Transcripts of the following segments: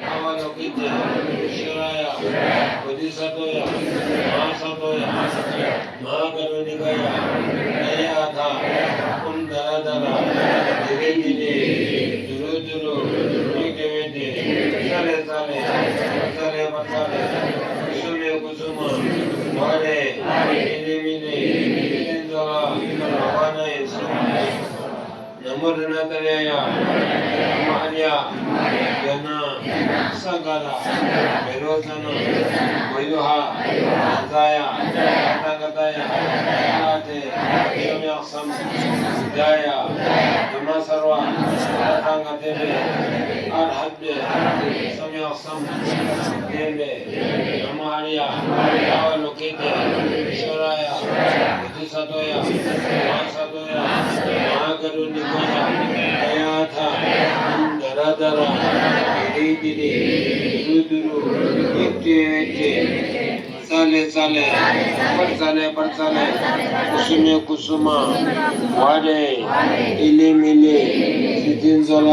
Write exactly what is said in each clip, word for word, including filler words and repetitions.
ཨ་ཝ་ལོ་ཀི་ཏི། ཤྲཱི་ཡ། བོ་དྷི་ས་ཏྭ་ཡ། མ་ཧཱ་ས་ཏྭ་ཡ། མ་ཧཱ་ཀ་རུ་ཎི་ཀ་ཡ། ཏ་ཡ་ཐཱ། ཨོཾ་ཏཱ་ར་ཏཱ་ར། ཏི་རི་ཏི་རི། དུ་རུ་དུ་རུ། ཡིག་ཏེ་ཝི་ཏེ། ཙ་ལེ་ཙ་ལེ། ཙ་ལེ་པ་ཙ་ལེ། ཀུ་སུ་མེ་ཀུ་སུ་མ། ཝ་རེ། ཨི་ལི་མི་ལི། ཏིན་ཛོ་ལ། ཨ་བ་ན་ཡེ་སྭཱ་ཧཱ། ན་མོ་རཏྣ་ཏྲ་ཡ། ན་མོ་ཨཱརྱ། ཡ་ན། སཱ་ག་ར། བཻ་རོ་ཙ་ན། མ་ཡུ་ཧ། ན་ཙ་ཡ། ཏ་ག་ཏ་ཡ། ཨ་ར་ཏེ། སོམ་ཡག་སམ། བུདྡྷཱ་ཡ། ན་མ་སརྦ། ཏ་ཐཱ་ག་ཏེ་བྷྱོ། ཨར་ཧ་ཏེ། སོམ་ཡག་སམ། བདེན་པའི། ན་མོ་ཨཱརྱ། ཨ་ཝ་ལོ་ཀི་ཏེ། ཤྲཱི་ཡ། བོ་དྷི་ས་ཏྭ་ཡ། མ་ཧཱ་ས་ཏྭ་ཡ། མ་ཧཱ་ཀ་རུ་ཎི་ཀ་ཡ། ཏ་ཡ་ཐཱ། ཏཱ་ར་ཏཱ་ར། ཏི་རི་ཏི་རི། དུ་རུ་དུ་རུ། ཡིག་ཏེ་ཝི་ཏེ། ཙ་ལེ་ཙ་ལེ། པ་ཙ་ལེ་པ་ཙ་ལེ། ཀུ་སུ་མེ་ཀུ་སུ་མ། ཝ་རེ། ཨི་ལི་མི་ལི། ཏིན་ཛོ་ལ།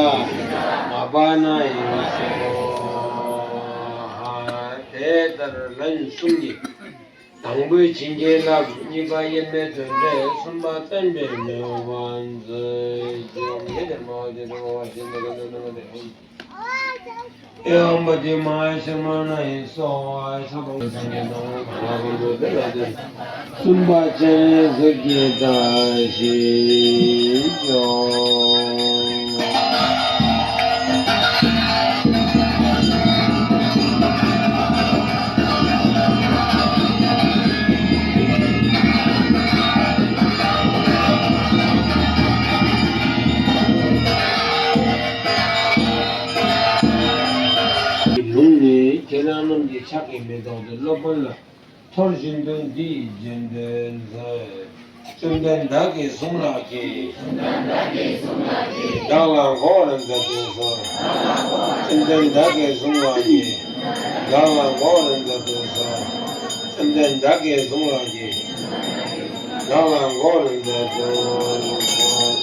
ཨ་བ་ན་ཡེ་སྭཱ་ཧཱ། དེ་ལྟར་ལན་གསུམ་གྱིས། དང་པོས་བྱིན་གྱིས་བརླབས། གཉིས་པ་དབྱེར་མེད་དོན་འགྲེལ། གསུམ་པ་བསྟན་པའི་མོས་པ་མཛོད། ཨེ་ཧཾ་བ་དྷཱི་མ་ཧཱ་ཤྲ་མ་ཎ་ཡེ་སྭཱ་ཧཱ། ཤ་བ་སངས་རྒྱས་དང་། ལྷ་ཀུན་འདུས་ཏེ་ལ་འདུད། གསུམ་པ་སྤྱན་རས་གཟིགས་ཀྱི་བཀྲ་ཤིས་ཤོག། ལུང་ནི་ཁྱེད་རང་རྣམས་ཀྱི་ཕྱག་གི་མེ་ཏོག་སྟེ། སློབ་དཔོན་ལ་འཐོར་བཞིན་དུ་འདི་ཡི་རྗེས་ཟློས་མཛོད། བཅོམ་ལྡན་བདག་གིས་གསུངས་ལགས་ཀྱིས། བདག་ལ་འགོག་པར་མཛད་དུ་གསོལ། བཅོམ་ལྡན་བདག་གིས་གསུངས་ལགས་ཀྱིས། བདག་ལ་འགོག་པར་མཛད་དུ་གསོལ། བཅོམ་ལྡན་བདག་གིས་གསུངས་ལགས་ཀྱིས། བདག་ལ་འགོག་པར་མཛད་དུ་གསོལ།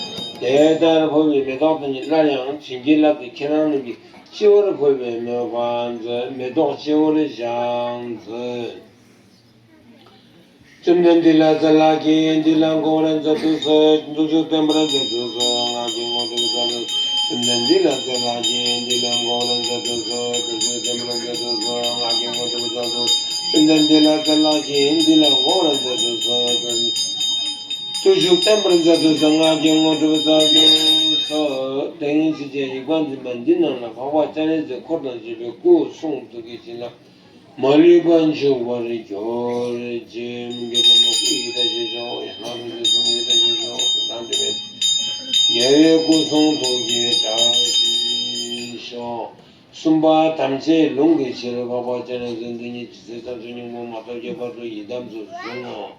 དེ་ལྟར་ཕུལ་བའི་མེ་ཏོག་དེ་ཉིད་སླར་ཡང་བྱིན་གྱིས་བརླབས་ཏེ་ཁྱེད་རང་རྣམས་ཀྱི་སྤྱི་བོར་ཕུལ་བའི་མོས་པ་མཛོད། མེ་ཏོག་སྤྱི་བོར་བཞག་མཛོད། བཅོམ་ལྡན་འདས་ལ་སྩལ་ལགས་ཀྱིས། འདི་ལ་འགོག་པར་མཛད་དུ་གསོལ། བརྟུལ་ཞུགས་བརྟན་པར་མཛད་དུ་གསོལ། སྔགས་ཀྱི་དངོས་གྲུབ་སྩལ་ལོ། བཅོམ་ལྡན་འདས་ལ་སྩལ་ལགས་ཀྱིས། འདི་ལ་འགོག་པར་མཛད་དུ་གསོལ། བརྟུལ་ཞུགས་བརྟན་པར་མཛད་དུ་གསོལ། སྔགས་ཀྱི་དངོས་གྲུབ་སྩལ་ལོ། བཅོམ་ལྡན་འདས་ལ་སྩལ་ལགས་ཀྱིས། འདི་ལ་འགོག་པར་མཛད་དུ་གསོལ། བརྟུལ་ཞུགས་བརྟན་པར་མཛད་དུ་གསོལ། སྔགས་ཀྱི་དངོས་གྲུབ་སྩལ་དུ་གསོལ། ཏིང་ངེ་འཛིན་གྱི་རིག་པ་འཛིན་པ་འདི་རྣམས་ལ་འཕགས་པ་སྤྱན་རས་གཟིགས་འཁོར་དང་བཅས་པའི་སྐུ་གསུང་ཐུགས་ཀྱི་བྱིན་རླབས་མ་ལུས་པ་འཇུག་པར་གྱུར་ཅིག་དགེ་སློང་མའི་སྐུ་ཡི་བཀྲ་ཤིས་ཤོག་ཡན་ལག་རིན་ཆེན་གསུམ་གྱི་བཀྲ་ཤིས་ཤོག་དང་འབྲེལ་བའི་རྒྱལ་བའི་སྐུ་གསུང་ཐུགས་ཀྱི་བཀྲ་ཤིས་ཤོག་གསུམ་པ་དམ་ཅན་ལུང་གི་ཕྱིར་འཕགས་པ་སྤྱན་རས་གཟིགས་འདི་ཉིད་ཇི་སྲིད་ཚེ་སྔ་མ་སྙིང་པོ་མ་ཐོབ་ཀྱི་བར་དུ་ཡི་དམ་དུ་བཟུང་ངོ་།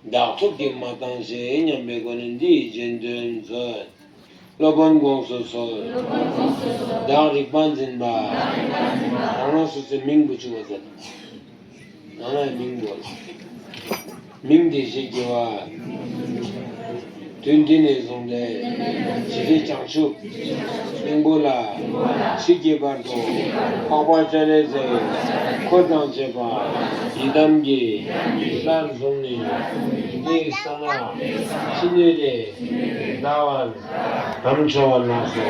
བདག་ཐུགས་ཀྱིས་མ་བཏང་ཞེས་སྙམ་པའི་སྒོ་ནས་འདི་ཡི་རྗེས་ཟློས་མཛོད། སློབ་དཔོན་དགོངས་སུ་གསོལ། བདག་རིག་པ་འཛིན་པ། རང་རང་སོ་སོའི་མིང་བོ་བཅུག་པ་མཛད། རང་རང་མིང་བོ། མིང་འདི་ཞེས་བགྱི་བ། དུས་འདི་ནས་བཟུང་སྟེ། ཇི་སྲིད་བྱང་ཆུབ། སྙིང་པོ་ལ། མཆིས་ཀྱི་བར་དུ། འཕགས་པ་སྤྱན་རས་གཟིགས། འཁོར་དང་བཅས་པ། ཡི་དམ་གྱི། ལྷར་བཟུང་ནས། འདི་ཡི་གསང་སྔགས། ཕྱི་སྣོད་ལས། འདའ་བར། དམ་འཆའ་བ་ལགས་སོ།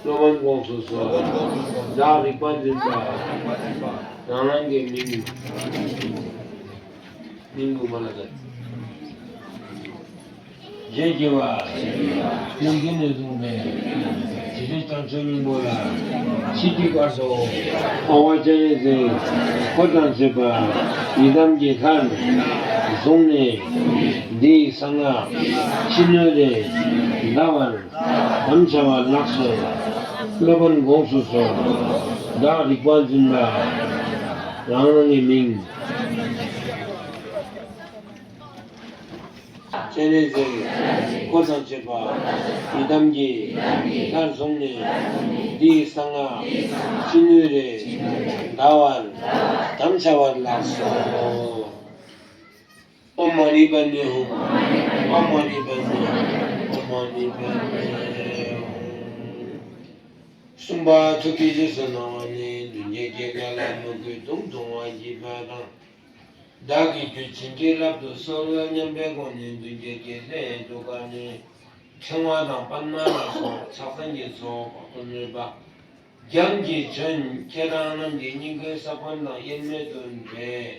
སློབ་དཔོན་དགོངས་སུ་གསོལ། བདག་རིག་པ་འཛིན་པ། རང་རང་གི་མིང་། མིང་དུ་མ་ལ་མཛད། རྗེས་བགྱི་བ། དུས་འདི་ནས་བཟུང་སྟེ། ཇི་སྲིད་བྱང་ཆུབ་སྙིང་པོ་ལ། མཆིས་ཀྱི་བར་དུ། འཕགས་པ་སྤྱན་རས་གཟིགས། འཁོར་དང་བཅས་པ། ཡི་དམ་གྱི་ལྷར། བཟུང་ནས། འདི་ཡི་གསང་སྔགས། ཕྱི་སྣོད་ལས། འདའ་བར། དམ་འཆའ་བ་ལགས་སོ། སློབ་དཔོན་དགོངས་སུ་གསོལ། བདག་རིག་པ་འཛིན་པ། རང་རང་གི་མིང་། སྤྱན་རས་གཟིགས། འཁོར་དང་བཅས་པ། ཡི་དམ་གྱི། ལྷར་བཟུང་ནས། འདི་ཡི་གསང་སྔགས། ཕྱི་སྣོད་ལས། འདའ་བར། དམ་འཆའ་བ་ལགས་སོ། ཨོཾ་མ་ཎི་པདྨེ་ཧཱུྃ། ཨོཾ་མ་ཎི་པདྨེ་ཧཱུྃ། ཨོཾ་མ་ཎི་པདྨེ་ཧཱུྃ། གསུམ་པ་ཐུགས་ཀྱི་རྗེས་སུ་གནང་བ་ནི། མདུན་བསྐྱེད་ཀྱི་བཀའ་ལ་མོས་གུས་དུང་དུང་བ་བགྱིས་པ་དང་། བདག་གིས་རྒྱུད་བྱིན་གྱིས་བརླབ་ཏུ་གསོལ་སྙམ་པའི་སྒོ་ནས། མདུན་བསྐྱེད་ཀྱི་ལྷའི་ཐུགས་ཀ་ནས། ཕྲེང་བ་དང་པདྨ་ལ་སོགས་ཕྱག་མཚན་གྱི་ཚོགས་དཔག་ཏུ་མེད་པ། རྒྱམ་གྱིས་བྱོན། ཁྱེད་རང་རྣམས་ཀྱི་སྙིང་གའི་ས་བོན་དང་དབྱེར་མེད་དུ་འདྲེས།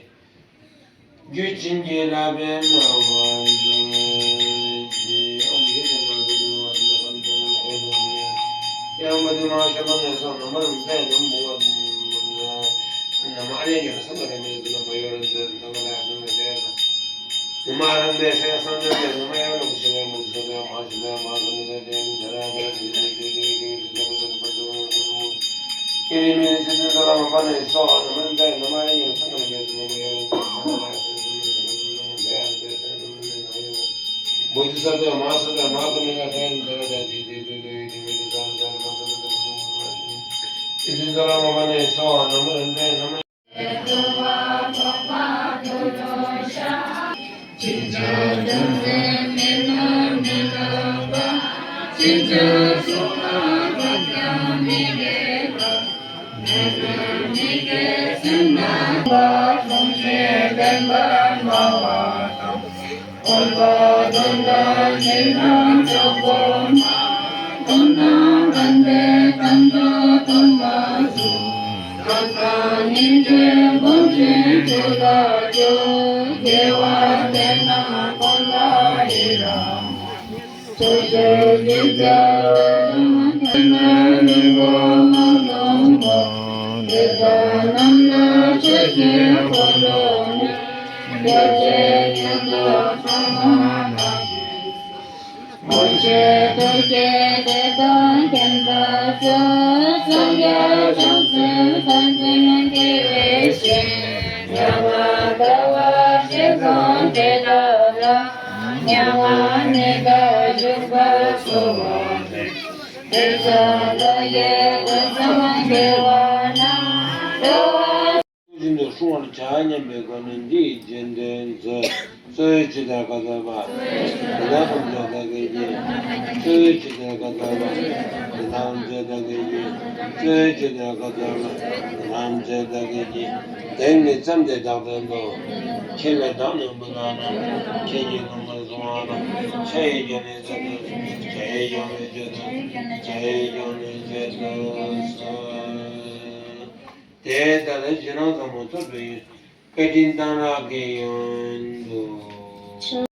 རྒྱུད་བྱིན་གྱིས་བརླབས་པའི་སྣང་བ་མཛོད་ཅིག། ཨོཾ་ཡེ་ཏེ་མ་ཏེ་ཏེ་མ་ཏེ་ཏེ་ཏེ་ཏེ་ཏེ། ཡང་མ་ཏེ་མ་ཤ་མ་ནེ་སོ་ན་མ་རུ་ཏེ་ནམ་བུ་བ་ན་མ་ཨ་རེ་ཉ་སམ་ན་རེ་མེ་ཏེ་ན་མ་ཡོ་ར་ཏེ་ཏེ་ན་མ་ལ་ཡ་སམ་ན་ཏེ་ན་མ་ར་ཏེ་ཤ་ཡ་སམ་ན་ཏེ་ན་མ་ཡ་ན་མ་ཤ་ཡ་མ་ཏེ་ཏེ་མ་ཤ་ཏེ་མ་ཏེ་ཏེ་ཏེ་ཏེ་ན་ར་ཏེ་ཏེ་ཏེ་ཏེ་ཏེ་ཏེ་ཏེ་ཏེ་ཏེ། བཞིན་དུ་བསྲུང་བར་བྱ་སྙམ་པའི་སྒོ་ནས་འདི་ཡི་རྗེས་ཟློས་མཛོད། གཙོ་བོའི་ཆུ་དེར་བཀའ་སྩལ་པ། དེ་དག་ཐམས་ཅད་བདག་གིས་བགྱི། གཙོ་བོའི་ཆུ་དེར་བཀའ་སྩལ་པ། དེ་དག་ཐམས་ཅད་བདག་གིས་བགྱི། གཙོ་བོའི་ཆུ་དེར་བཀའ་སྩལ་པ། དེ་དག་ཐམས་ཅད་བདག་གིས་བགྱི། དེང་ནས་བརྩམས་ཏེ་བདག་དོན་དུ། ཁྱེད་ལས་བདག་ནི་འབུལ་བ་ན། ཁྱེད་ཀྱིས་ལོངས་སུ་སྤྱོད་པ་དང་། ཕྱག་གཡས་བརྐྱང་ནས་མཛད་དུ་གསོལ། ཕྱག་གཡས་བརྐྱང་ནས་མཛད་དུ་གསོལ། ཕྱག་གཡས་བརྐྱང་ནས་མཛད་དུ་གསོལ། དེ་ལྟར་རྗེས་གནང་ཚང་མ་ཐོབ་པའི་བཀའ་དྲིན་གཏང་རག་གི་ཡོན་དུ།